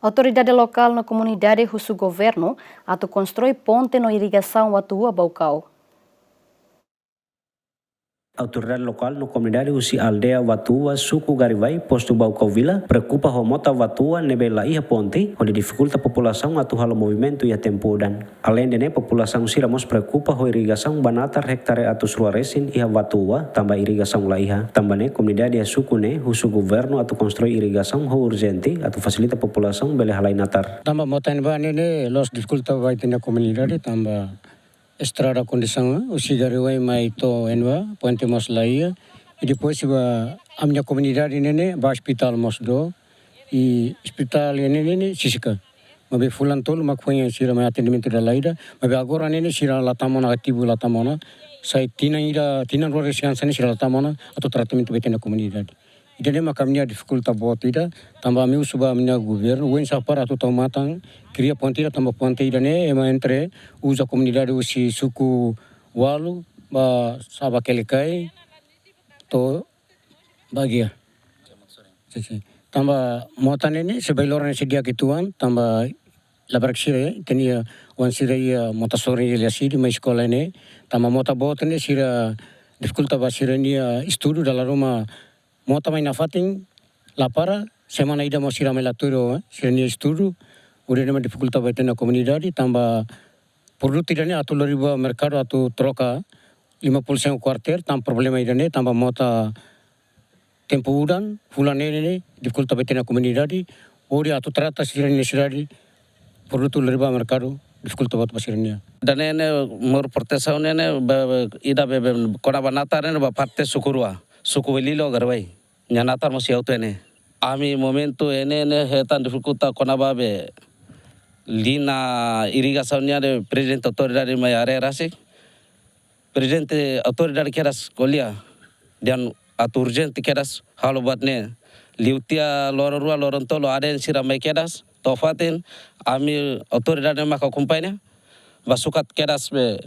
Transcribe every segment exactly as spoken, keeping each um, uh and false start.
Autoridade lokál no komunidade husu governu atu konstrui ponte no irrigasaun Watuwa Baucau. Autoridade lokál no komunidade husi aldeia Watuwa, suku Garivai, postu Baucau Vila, preokupa ho mota Watuwa ne'ebé la iha ponte, hodi difikulta populasaun atu halo movimentu iha tempu udan. Aleinde ne'e, populasaun sira mós preokupa ho irrigasaun ba natar ektare atus rua resin iha Watuwa, tanba irrigasaun la iha. Tanba ne'e, komunidade iha suku ne'e husu governu atu konstrui irrigasaun ho urjente atu fasilita populasaun bele halai natar. Tanba mota ne'ebá ne'e, ne'e la'ós, difikulta ba ita-nia komunidade, tanba estrada kondisaun, eh, husi Garivai mai to'o ne'ebá, ponte mós la iha. I depois ba ami-nia komunidade ne'e, ne'e ba ospitál mós dook, i ospitál ne'e, ne'e, ne'e sisika. Maibé fulan tolu mak foin sira mai atendimentu dala ida. Maibé agora ne'e, ne'e sira la tama ona, ativu la tama ona. Sai tinan ida, tinan rua resin hanesan ne'e sira la tama ona atu tratamentu ba ita-nia komunidade. Ida-ne'e mak ami-nia difikulta boot ida, tanba ami husu ba ami-nia governu, oinsá para atu tau matan, kria ponte ida, tanba ponte ida-ne'e ema entre uza komunidade husi suku Walu ba Saba Kelekai to'o Bagia. Sisi. Tanba mota ne'e ne'e, se bai loron ne'e sei di'ak uitoan, tanba labarik sira, eh, ita-nia oan sira iha mota sorin, iha Liasidi mai eskola ne'e, tanba mota boot ne'e sira difikulta ba sira-nia estudu, dala ruma mota mai nafatin la para, semana ida mós sira mai la tuir, eh, sira-nia estudu, hodi ne'e mak difikulta ba ita-nia komunidade, tanba produtu ida-ne'e atu lori ba merkadu atu troka lima puluh sen kuarter, tanba problema ida-ne'e, tanba mota tempu udan, fulan ne'e ne'e, difikulta ba ita-nia komunidade, hodi atu trata sira-nia nesesidade, produtu lori ba merkadu, difikulta boot ba sira-nia. Ida-ne'e ne'e, moru protesaun ne'e ne'e, ba, ba, ida be, be, kona-ba natar ne'e ne'e ba parte suku rua, suku Welilo Garivai. Nia natar mós iha hotu ne'e. Ami momentu ne'e ne'e hetan difikulta kona-ba be liña irrigasaun nian ne'e prezidente autoridade mai haree rasik. Prezidente autoridade kedas ko'alia dehan atu urjente kedas halo buat ne'e. Liu tiha loron rua, loron tolu, aden sira mai kedas to'o fatin, ami autoridade maka akompaña, ba sukat kedas be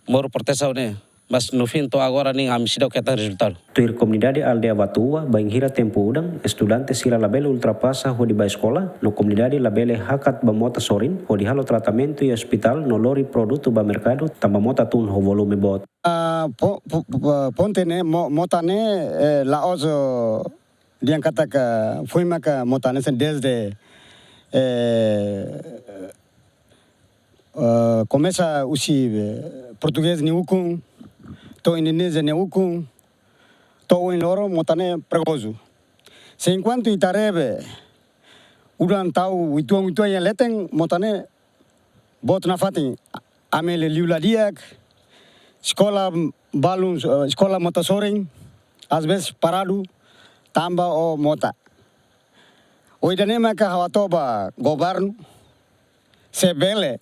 moru protesaun ne'e. Mas no fim to'o agora ne'e ami seidauk hetan rezultadu. Tuir komunidade aldeia Watuwa, bainhira tempu udan, estudante sira labele ultrapasa hodi ba eskola, no komunidade labele hakat ba mota sorin, hodi halo tratamentu iha ospitál no lori produtu ba merkadu, tanba mota tun ho volume boot. Ah, po-, po-, po-, ponte ne'e, mo-, mota ne'e, eh, la'ós, oh, dehan katak foin maka mota ne'e hanesan desde, eh, eh, komesa husi, eh, portugés nia ukun, to'o Indonézia nia ukun, to'o ohin loron mota ne'e perigozu. Se enkuantu ita haree be udan tau uitoan-uitoan iha leten, mota ne'e boot nafatin, ami liuliu la di'ak, eskola balun, eh, eskola mota sorin, às vezes paradu, tanba ho mota. Ho ida-ne'e maka ha'u hato'o ba governu, se bele,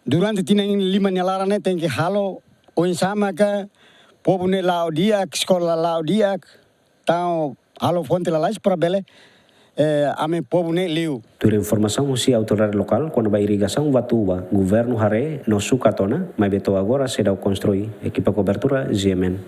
durante tinan lima nia laran ne'e tenke halo oinsá maka povu ne'e la'o di'ak, eskola la'o di'ak, entaun halo fonte lalais para bele, eh, ami povu ne'e liu. Tuir informasaun husi autoridade lokál kona-ba irrigasaun Watuwa, governu haree no sukat ona, maibé to'o agora seidauk konstrui. Ekipa kobertura, G M N.